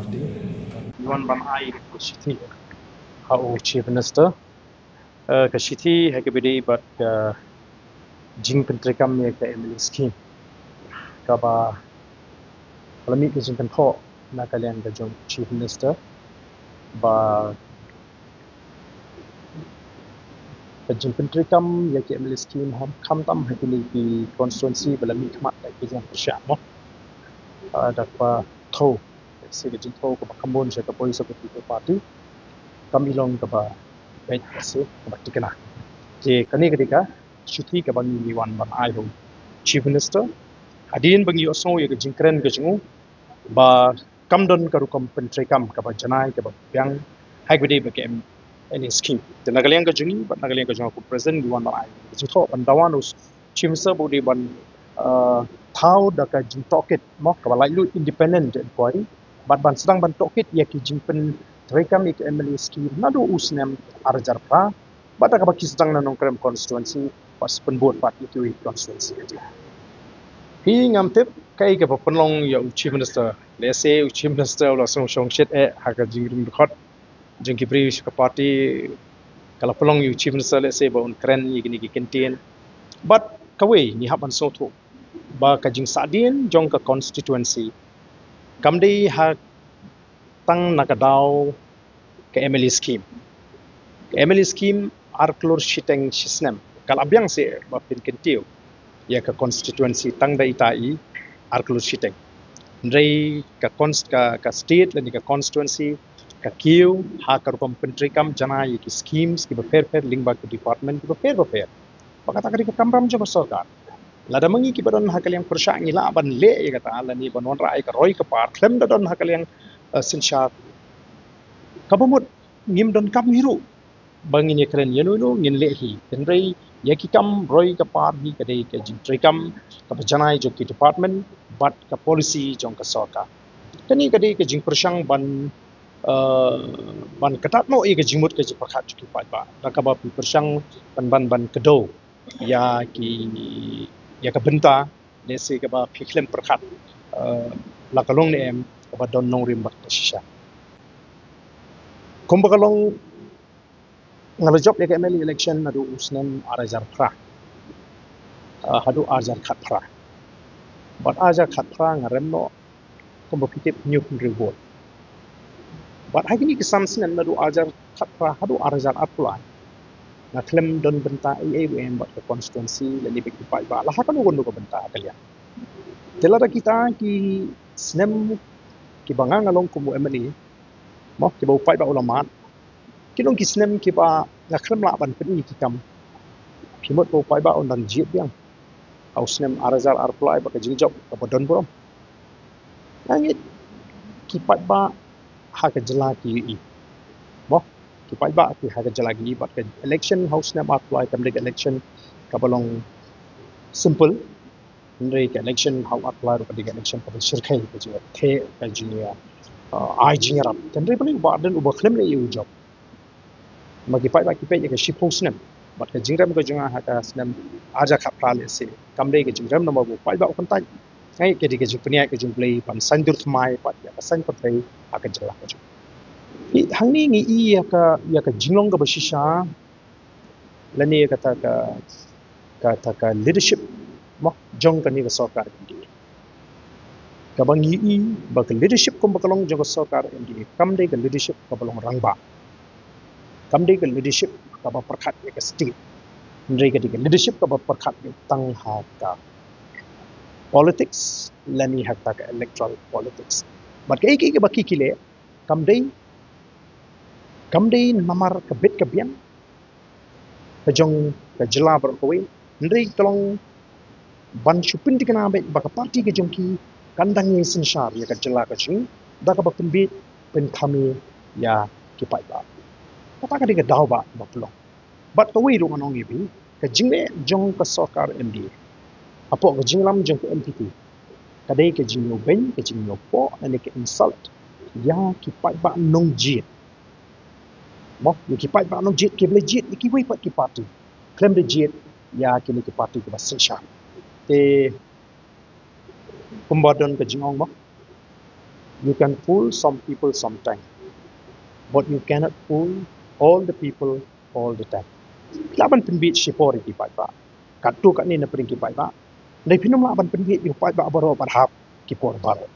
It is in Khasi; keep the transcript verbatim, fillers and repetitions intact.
Wan ban ai ka shithi ha u Chief Minister. Eh, ka shithi ha kaba ïadei bad ka jingpyntreikam ïa ka M L A scheme, kaba la mih ka jingkynthoh na ka liang ka jong u Chief Minister ba ka jingpyntreikam ïa ka M L A scheme, khamtam ha kine ki constituency ba la mih khmat da ki jingpyrshah, mo. Ah, da kaba thew, se ka jingthew kaba kham bun sha ka Voice of the People Party, kam i long kaba beit, se kaba tikna. Te kane ka dei ka shithi kaba ngi wan ban ai ha u Chief Minister hadien ba ngi ïohsngew ïa ka jingkren ka jong u ba kam don ka rukom pyntreikam kaba janai kaba biang ha kaba ïadei bad ka M L A scheme. Te na ka liang ka jong ngi bad na ka liang ka jong nga kum u President, ngi wan ban ai ka jingthoh ban dawa na u Chief Minister ba u dei ban, uh, thaw da ka jingtohkit, mo, kaba laitluid, independent inquiry, bad ban sdang ban tohkit ïa ki jingpyntreikam ïa ka M L A scheme naduh u snem ar hajar phra, bad da kaba ki sdang na Nongkrem constituency, bad springboard bad ïa kiwei ki constituency. Hi ngam tip kaei kaba pynlong ïa u Chief Minister. Lehse u Chief Minister u la sngew shongshit eh ha ka jingrim dkhot jong ki briew sha ka party, ka la pynlong ïa u Chief Minister lehse ba un kren ïa kine ki kyntien. Bad kawei, ngi hap ban sngewthuh ba ka jingsahdien jong ka constituency kam dei ha tang na ka daw ka M L A scheme. Ka M L A scheme ar klur shiteng shisnem. Ka la biang seh ba pynkyntiew ïa ka constituency tang da ita i ar klur shiteng. Hynrei ka cons-, ka, ka state lane ka constituency ka kiew ha ka rukom pyntreikam janai ïa ki schemes kiba pher pher lyngba ki department kiba pher bapher. Ba kata ka dei ka kamram jong ka sorkar. Lada ma ngi kiba don ha ka liang pyrshah ngi lah ban leh ïa kata lane ban wanrah ïa ka roi ka par khlem da don ha ka liang, eh, synshar, kaba mut ngim donkam hi ruh ba ngin ïakren ïano ïano, ngin leh hi. Hynrei ïa ki kam roi ka par hi ka dei ka jingtreikam kaba janai jong ki department bad ka policy jong ka sorkar. Kane ka dei ka jingpyrshang ban, eh, ban kyntait noh ïa ka jingmut ka jingpyrkhat jong ki paidbah da kaba pyrshang ban, ban, ban kdew ïa ki, ïa ka bynta, lehse kaba phi khlem pyrkhat, eh, la ka long ne em, kaba don nongrim bad kaba shisha. Kumba ka long, nga la jop ïa ka M L A election naduh u snem ar hajar phra, eh, haduh ar hajar khatphra. Bad ar hajar khatphra nga rem noh kumba phi tip hynñiewphew hynriew vote. Bad ha kine ki san snem naduh ar hajar khatphra haduh ar hajar arphew lai, nga khlem don bynta ei ei ruh em bad ka constituency lane bad ki paidbah la ha kano kano ka bynta ha ka liang. Te lada kita ki snem kiba nga nga long kum u M L A, mo, kiba u paidbah u la mad, ki long ki snem kiba nga khlem lah ban pyni ki kam, phi mut ba u paidbah un dang jied biang ha u snem ar hajar arphew lai bad ka jingjop kaba don burom. Nga ngeit ki paidbah ha ka jylla ki ïohi, mo, ki paidbah ki ha ka jylla ki ïohi bad ka election ha u snem arphew lai kam dei ka election kaba long simple. Hynrei ka election ha u arphew lai ruh ka dei ka election kaba shyrkhei, ka jingïatheh, ka jingïa, uh, ai jingïarap. Hynrei balei u Bah Ardent uba khlem leh ïa u jop? Ma ki paidbah ki peit ïa ka shiphew snem bad ka jingrem ka jong nga ha ka snem ar hajar khatphra lehse kam dei ka jingrem namar ba u paidbah u kyntait. Nga ngeit ka dei ka jingpynïaid ka jong U Blei ban saiñdur thymmai pat ïa ka saiñ pyrthei ha ka jylla ka jong. Hangne ngi i ïa ka, ïa ka jinglong kaba shisha lane kata ka, kata ka leadership, mo, jong kane ka sorkar M D A. Kaba ngi i ba ka leadership kumba ka long jong ka sorkar M D A kam dei ka leadership kaba long rangbah, kam dei ka leadership kaba pyrkhat ïa ka state. Hynrei ka dei ka leadership kaba pyrkhat ïa tang ha ka politics lane ha kata ka electoral politics. Bad kaei kaei kaba ki ki leh kam dei, kam dei namar ka bit ka biang ka jong ka jylla baroh kawei, hynrei ka long ban shu pynthikna beit ba ka party ka jong ki kan dang ïeng synshar ïa ka jylla ka jong ngi da kaba pynbeit pynthame ïa ki paidbah. Kata ka dei ka daw ba, ba pynlong. Bad kawei ruh ngan ong ïa phi, ka jingleh jong ka sorkar M D A hapoh ka jingïalam jong ka N P P ka dei ka jingïoh beiñ, ka jingïoh poh, lane ka insult ïa ki paidbah nongjied. Mo, ïa ki paidbah nongjied kiba la jied ïa kiwei pat ki party, khlem da jied ïa kine ki party kiba synshar. Te kumba don ka jingong, mo, You can fool some people sometime, but you cannot fool all the people all the time. Lah ban pynbeit shipor ïa ki paidbah. Katto katne na pdeng ki paidbah. Dei phin ym lah ban pynbeit ïa u paidbah baroh bad hap ki por baroh.